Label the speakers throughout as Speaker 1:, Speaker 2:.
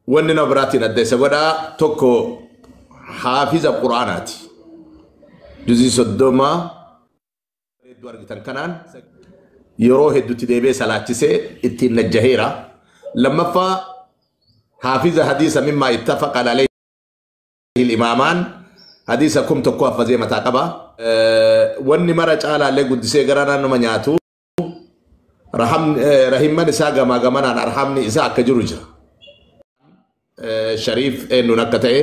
Speaker 1: Wanni nama biraatiin adda isa godhaa tokko haafiza Quraanaati. Juzii 30 hedduu argitan kanaan yeroo hedduutti deebi'ee salaachisee ittiin najjaheera. Lammaffaa haafiza hadiisa mimmaa ittafaqa alayhi imaamaan hadiisa 1000 haffazee mataa qaba. Wanni mara caalaallee guddisee gara naannoma nyaatu rahimman isaa gamaa gamanaan arhamni isaa akka jiru jira. Shariif eenyuun akka ta'e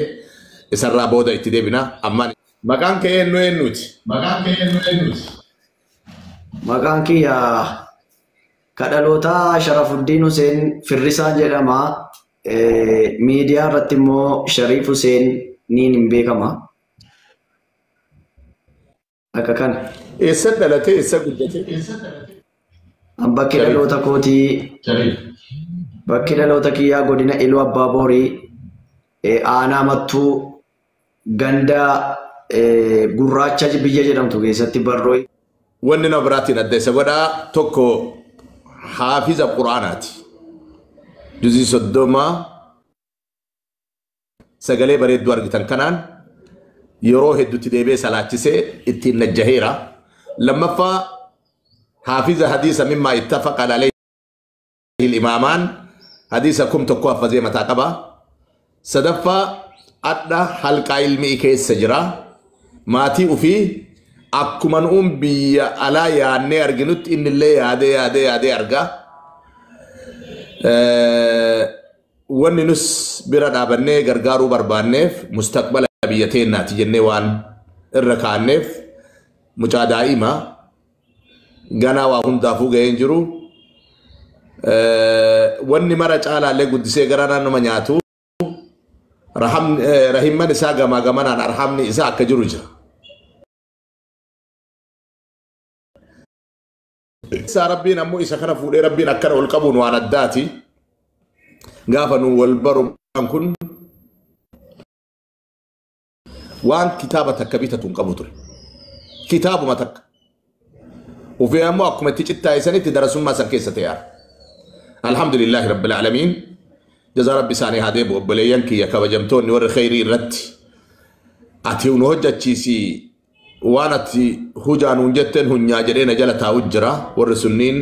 Speaker 1: isarraa booda itti deebina. Ammaan maqaan kee eenyu eenyuuti? Maqaan kee eenyu eenyuuti?
Speaker 2: Maqaan kiyya kadhalootaa Sharafuddin Hussein Firrisaa jedhama. Miidiyaa irratti immoo Shariif Hussein niin hin beekama. Akka kana.
Speaker 1: Eessa dhalatee eessa guddate?
Speaker 2: Bakki dhaloota kootii. Bakki dhaloota kiyyaa godina Iluu Abbaa Boorii aanaa Mattuu ganda gurraacha biyya jedhamtu keessatti barroo.
Speaker 1: Wanni nama biraatiin adda isa godhaa tokko haafiza Quraanaati. Juzii 30 sagalee bareedduu argitan kanaan yeroo hedduutti deebi'ee salaachisee ittiin najjaheera. Lammaffaa haafiza hadiisa mimmaa ittafaqa alayhi imaamaan hadiisa 1000 haffazee mataa qaba. Sadaffaa adda halqaa ilmii keessa jira. Maatii ofii akkuma nuun biyya alaa yaadnee arginutti innillee yaadee yaadee yaadee arga. Wanni nus bira dhaabannee gargaaruu barbaanneef mustaqbala biyya teennaati jennee waan irra kaanneef mucaa daa'ima ganaa waa hundaafuu ga'een jiru. Wanni mara caalaallee guddisee gara naannoma nyaatu rahimman isaa gamaa gamanaan arhamni isaa akka jiru jira. Isaa rabbiin ammoo isa kana fuudhee rabbiin akkana ol qabuun waan addaati. Gaafa nu wal baru kun waan kitaaba takka bitatu hin qabu ture. Kitaabuma takka. Ofii ammoo akkuma itti cittaa'isanitti darasummaa san keessa ta'e. Alhamdulillahi rabbil aalamiin. Jazaa rabbi isaanii haa deebi'u obboleeyyan kiyya kabajamtoonni warri khayrii irratti. Ati nu hojjachiisi waan ati hujaa nuun jetteen hunyaa jedhee na jala taa'u jira. Warri sunniin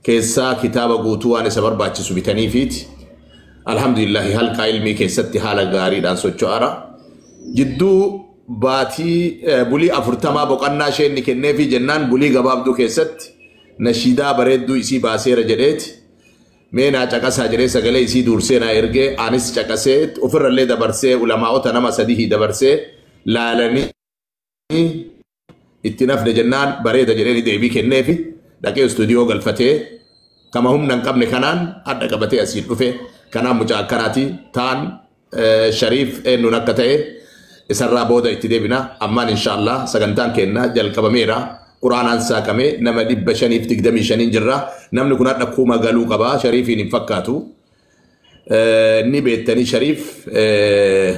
Speaker 1: keessaa kitaaba guutuu waan isa barbaachisu bitaniifiiti. Alhamdulillahi halqaa ilmii keessatti haala gaariidhaan socho'aara. Jidduu baatii bulii 40 boqonnaa isheen ni kenneefi jennaan bulii gabaabduu keessatti nashiidaa bareedduu isii baaseera jedheeti. Mee naa caqasaa jedhee sagalee isii dursee naa ergee anis caqasee ofirrallee dabarsee ulamaa'ota nama 3 dabarsee laalanii itti nafne jennaan bareeda jedhee deebii kenneefi dhaqee istuudiyoo galfatee kama humna hin qabne kanaan adda qabatee asiin dhufe. Kanaan mucaa akkanaati taan Shariif eenyuun akka ta'e isarraa booda itti deebina. Ammaan inshaallah sagantaan kenna jalqabameera. Quraanaan saaqamee nama 525 jirra. Namni kun hadha 1000 galuu qaba. Shariifiin hin fakkaatu. Ni beektanii Shariif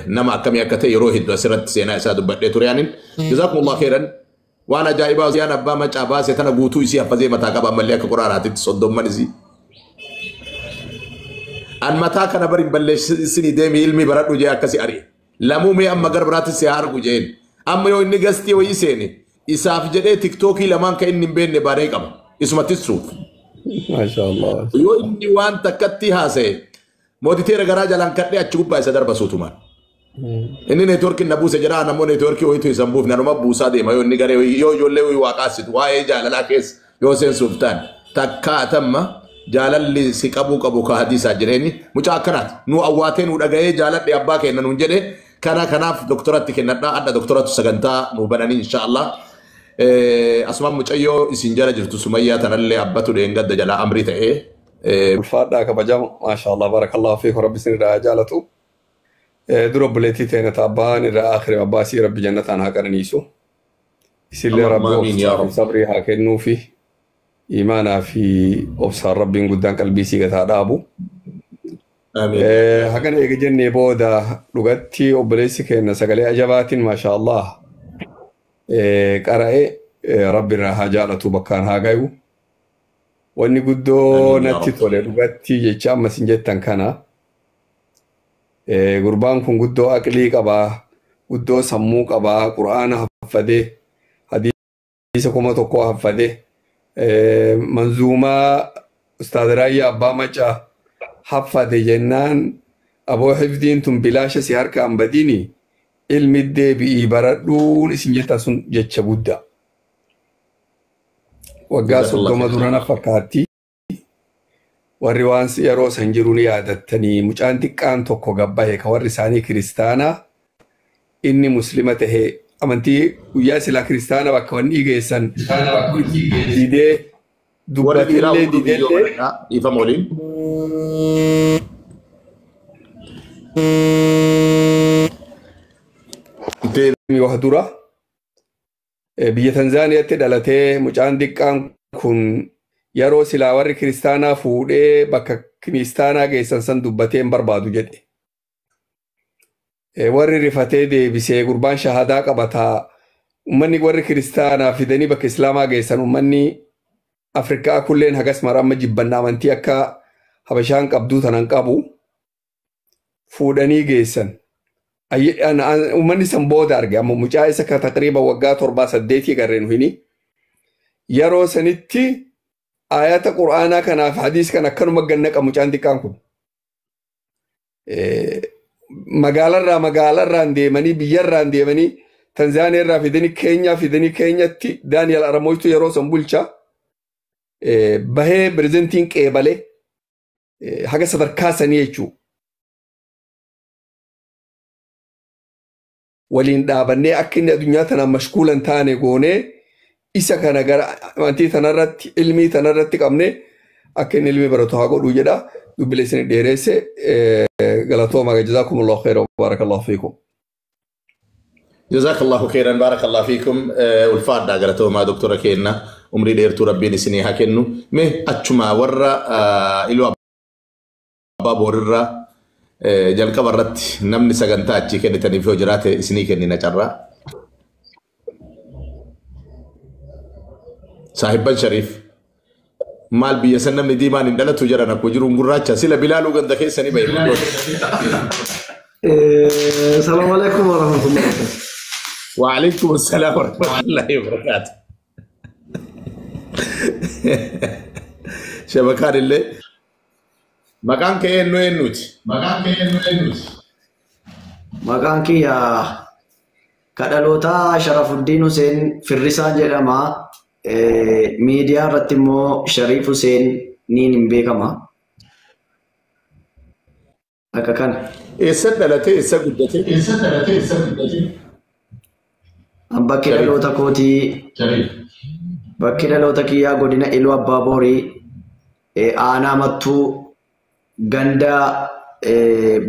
Speaker 1: nama akkamii akka ta'e yeroo hedduu asirratti seenaa isaa dubbadhee ture yaanin. Jazaakumullah khairan. Waan ajaa'ibaa yaan abbaa macaa baase tana guutuu isii haffazee mataa qaba ammallee akka quraanaatitti 30 isii. An mataa kana bari balleessinii deemi ilmi baradhu jee akkasi ari'e. Lamuu mee amma gara biraatti si haa argu jeen. Amma yoo inni gastii wayii seene isaaf jedhee tiktookii lamaan kan inni hin beekne baanee qaba. Isuma tissuuf.
Speaker 3: Maashaallah.
Speaker 1: Yoo inni waan takkatti haasa'e mootiteera garaa jalaan kadhee achi gubbaa isa darba suutumaan. Inni neetwoorkiin na buuse jedhaa namoonni neetwoorkii wayitu isa buufne anuma buusaa deema yoo inni garee yoo ijoollee wayii waa qaasitu waa'ee jaalalaa keessa yoo seensuuf ta'an takka atamma jaalalli si qabuu qabu ka hadiisaa jedheeni mucaa akkanaati nu awwaatee nu dhaga'ee jaaladhe abbaa kenna nuun jedhe kana kanaaf doktoratti kennadhaa adda doktoratu sagantaa nu bananii inshaallah. Asumaan mucayyoo isin jala jirtu Sumayyaa tanallee abbatu dheengadda jalaa amrii ta'ee.
Speaker 3: Ulfaadhaa kabajamu maashaallah barakallahu fiikum rabbi isin irraa jaalatu. Dura obboleettii teenya abbaan irraa akhiree abbaa isii rabbi jannataan haa qananiisu. Isillee rabbi obsaa fi sabrii haa kennuufi imaanaa fi obsaan rabbiin guddaan qalbii isii gataa dhaabu. Hagana eega jennee booda dhugatti obboleessi keenya sagalee ajabaatiin maashaallah qara'ee rabbi irraa haa jaalatu bakkaan haa gayu. Wanni guddoo natti tole dhugatti jecha amma isin jettan kana. Gurbaan kun guddoo aqlii qabaa, guddoo sammuu qabaa, qura'aana haffadee, hadiisa 1000 haffadee, manzuumaa Ustaad Raayyaa Abbaa Macaa haffate jennaan aboo hifdiin tun bilaasha si harkaan badini ilmi deebi'ii baradhuun isin jettan sun jecha guddaa. Waggaa
Speaker 1: Jazakallah
Speaker 3: 30 durana fakkaatti. Warri waan yeroo san jiru ni yaadattanii mucaan xiqqaan tokko gabbahe ka warri isaanii kiristaanaa inni muslima tahe amantii guyyaa silaa kiristaana bakka wanni geessan didee
Speaker 1: Warri dhiiraa
Speaker 3: dubbatillee
Speaker 1: hunduu viidiyoo
Speaker 3: didellee
Speaker 1: banadhaa dhiifama waliin.
Speaker 3: Wax dura biyya Tanzaaniyaatti dhalatee mucaan xiqqaan kun yeroo silaa warri kiristaanaa fuudhee bakka kiristaanaa geessan san dubbatee hin barbaadu jedhe. Warri rifatee deebisee gurbaan shahadaa qabataa ummanni warri kiristaanaa fidanii bakka islaamaa geessan ummanni Afrikaa kulleen hagas mara amma jibbanna amantii akka Habashaan qabduu tanan qabu fuudhanii geessan. Ummanni san booda arge amma mucaa isa ka taqriiban waggaa 7 8 garreen hini yeroo sanitti ayata qur'aanaa kanaaf hadiis kan akkanuma gannaqa mucaan xiqqaan kun. Magaalarraan deemanii biyyarraan deemanii Tanzaaniyaarraa fidanii Keenyaa fidanii Keenyatti Daani'el Aramoytu yeroo san bulcha bahee pirezidentiin qeebalee haga sadarkaa sanii jechuudha. Waliin dhaabannee akka inni addunyaa tanaan mashkuulan taane goonee isa kana gara amantii tanarratti ilmii tanarratti qabnee akka inni ilmii baratu haa godhuu jedha. Dubbilee isin dheeresse galatooma jazaakumullahu khairan barakallahu fiikum.
Speaker 1: Jazakallahu khairan barakallahu fiikum. Ulfaadhaa galatoomaa doktora keenna umrii dheertuu rabbiin isinii haa kennu. Mee achuma warra Iluu Abbaa Boorirraa jalqaba irratti namni sagantaa achii kennitaniif yoo jiraate isinii kennina carraa. Saahibban Shariif maal biyya san namni diimaan hin dhalatu jedhan akkuma jiruun gurraacha sila Bilaaluu ganda keessanii bahe.
Speaker 4: Assalamu alaikum warahmatullahi wabarakatuh.
Speaker 1: Wa alaikum assalam warahmatullahi wabarakatuh. Shabakaan illee maqaan kee eenyu eenyuti? Maqaan kee eenyu eenyuti?
Speaker 2: Maqaan kiyya kadhalootaa Sharafuddin Hussein Firrisaan jedhama. Miidiyaa irratti immoo Shariif Hussein niin hin beekama. Akka kana.
Speaker 1: Eessa dhalatee eessa guddatee? Eessa dhalatee eessa guddatee?
Speaker 2: Bakki dhaloota kootii bakki dhaloota kiyyaa godina Iluu Abbaa Boorii aanaa Mattuu ganda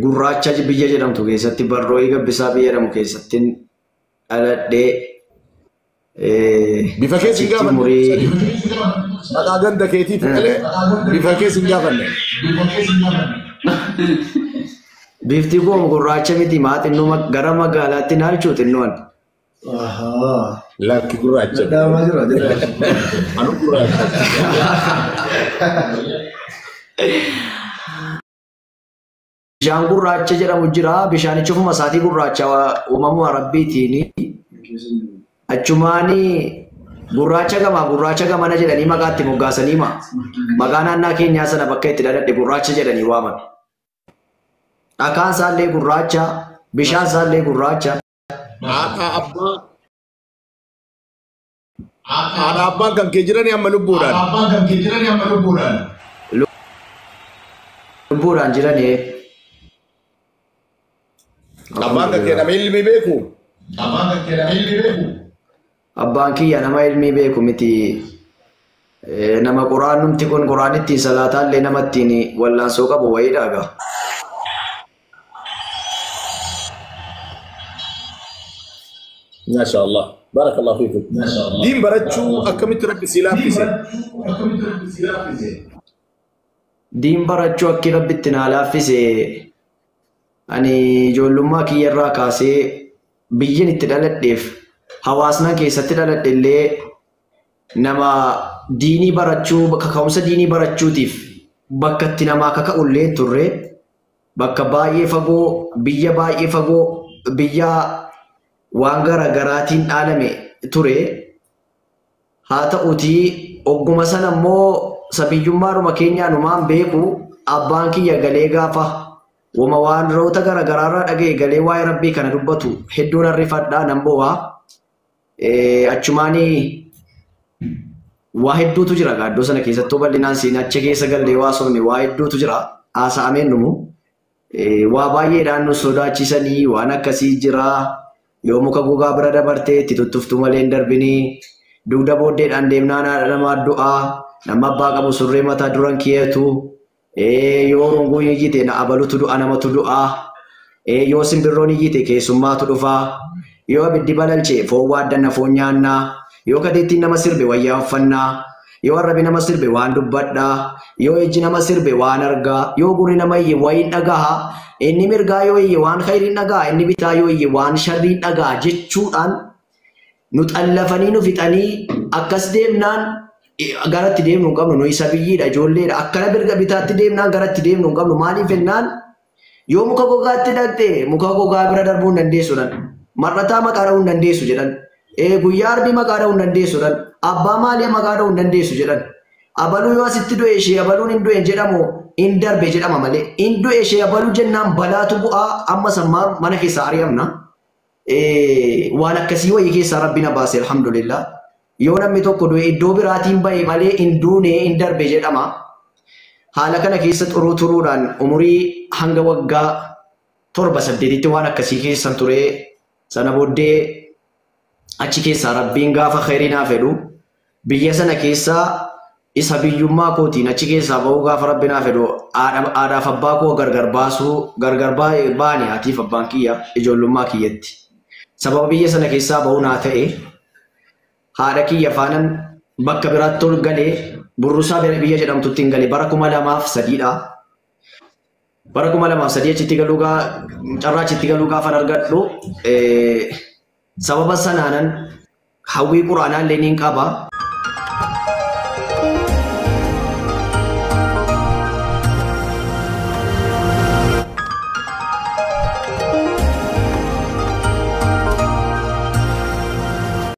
Speaker 2: gurraacha biyya jedhamtu keessatti Barrooyii Gabbisaa biyya jedhamu keessatti dhaladhee.
Speaker 1: Bifa keessa hin gaafanne. Maqaa ganda keetiif malee bifa keessa hin gaafanne.
Speaker 2: Bifti koo gurraacha miti maa xinnoo gara magaalaatti naalchuu xinnoon.
Speaker 1: Lakki gurraacha.
Speaker 4: Dadhamaa jira jira.
Speaker 1: Anu gurraacha.
Speaker 2: Bishaan gurraacha jedhamu jira. Bishaanichi ofuma isaatii gurraacha uumamuma rabbiitiin. Achumaanii gurraacha gamaa gurraacha gamana jedhanii maqaa itti moggaasanii ma. Maqaa naannaa keenyaa sana bakka itti dhaladhe gurraacha jedhanii waaman. Dhakaan isaallee gurraacha, bishaan isaallee gurraacha.
Speaker 1: Haadha abbaan kan kee jiranii amma lubbuudhaan. Abbaan kan kee jiranii amma lubbuudhaan.
Speaker 2: Lubbuudhaan jiranii.
Speaker 1: Abbaan kan kee nama ilmi beeku. Abbaan kan kee nama ilmi beeku.
Speaker 2: Abbaan kiyya nama ilmii beeku miti. Nama quraanumti kun quraan ittiin salaataallee nama ittiin wallaansoo qabu wayiidha egaa.
Speaker 1: Maasha Allah. Barakallahu fiikum. Diin barachuu akkamitti rabbi si laaffise?
Speaker 2: Diin barachuu akki rabbi itti naa laaffise ani ijoollummaa kiyya irraa kaasee biyyin itti dhaladheef hawaasna keessatti dhaladhe illee nama diinii barachuu kaka'umsa diinii barachuutiif bakka itti namaa kaka'u illee turre. Bakka baay'ee fagoo, biyya baay'ee fagoo, biyya waan garaagaraatiin dhaalame ture. Haa ta'uutii ogguma sana immoo sabiyyummaadhuma keenyaanumaan beeku abbaan kiyya galee gaafa wama waan roota garaagaraarraa dhaga'e galee waa'ee rabbii kana dubbatu hedduun arrifadhaa nan bo'aa. Achumaanii waa hedduutu jira gaaddoo sana keessattuu bal'inaan siin achi keessa gallee waa sobne waa hedduutu jira haasa'ameen dhumu. Waa baay'eedhaan nu sodaachisanii waan akkasii jira. Yoo muka gogaa bira dabartee itti tuttuftu malee hin darbinii. Dugda booddeedhaan deemnaan haadha namaa du'aa. Nama abbaa qabu surree mataa duran kiyyatu. Yoo rongoon iyyite na abalutu du'a namatu du'aa. Yoo simbirroon iyyite keessummaatu dhufaa. Yoo abiddi balalchee foon waaddanna foon nyaannaa. Yoo kateettiin nama sirbe wayyaa uffannaa. Yoo arrabi nama sirbe waan dubbadhaa. Yoo ijji nama sirbe waan argaa. Yoo gurri nama iyye wayiin dhagaha. Inni mirgaa yoo iyye waan khayriin dhagaha. Inni bitaa yoo iyye waan sharriin dhagaha jechuudhaan nu xallafanii nu fixanii akkas deemnaan garatti deemnu hin qabnu. Nuyi sabiyyiidha, ijoolleedha. Akkana mirga bitaatti deemnaan garatti deemnu hin qabnu. Maaliif jennaan yoo muka gogaatti dhaqxe muka gogaa bira darbuu hin dandeessu jedhan. Mar'ataa maqaa dha'uu hin dandeessu jedhan. Guyyaa arbii maqaa dha'uu hin dandeessu jedhan. Abbaa maalii maqaa dha'uu hin dandeessu jedhan. Abaluu yoo asitti du'e ishee abaluun hin du'e jedhamu hin darbe jedhama malee. Hin du'e ishee abaluu jennaan balaatu bu'aa amma sammaa mana keessaa ari'amna. Waan akkasii wayii keessaa rabbi na baase alhamdulillah. Yoo namni tokko du'e iddoo biraatiin ba'e malee hin duune hin darbe jedhama. Haala kana keessa turuu turuudhaan umurii hanga waggaa 7-8tti waan akkasii keessan ture. Sana booddee achi keessaa rabbiin gaafa khayrii naa fedhu biyya sana keessaa isa biyyummaa kootiin achi keessaa ba'uu gaafa rabbi naa fedhu haadhaaf abbaa koo gargar baasuu gargar baane haatiif abbaan kiyya ijoollummaa kiyyatti. Sababa biyya sana keessaa ba'uu naa ta'e haadha kiyya faanan bakka biraatti ol galee burrusaa biyya jedhamtutti hin galee bara 2003dha. Bara 2003 achitti galuu carraa achitti galuu gaafan argadhu sababa sanaanan hawwii quraanaa illee niin qaba.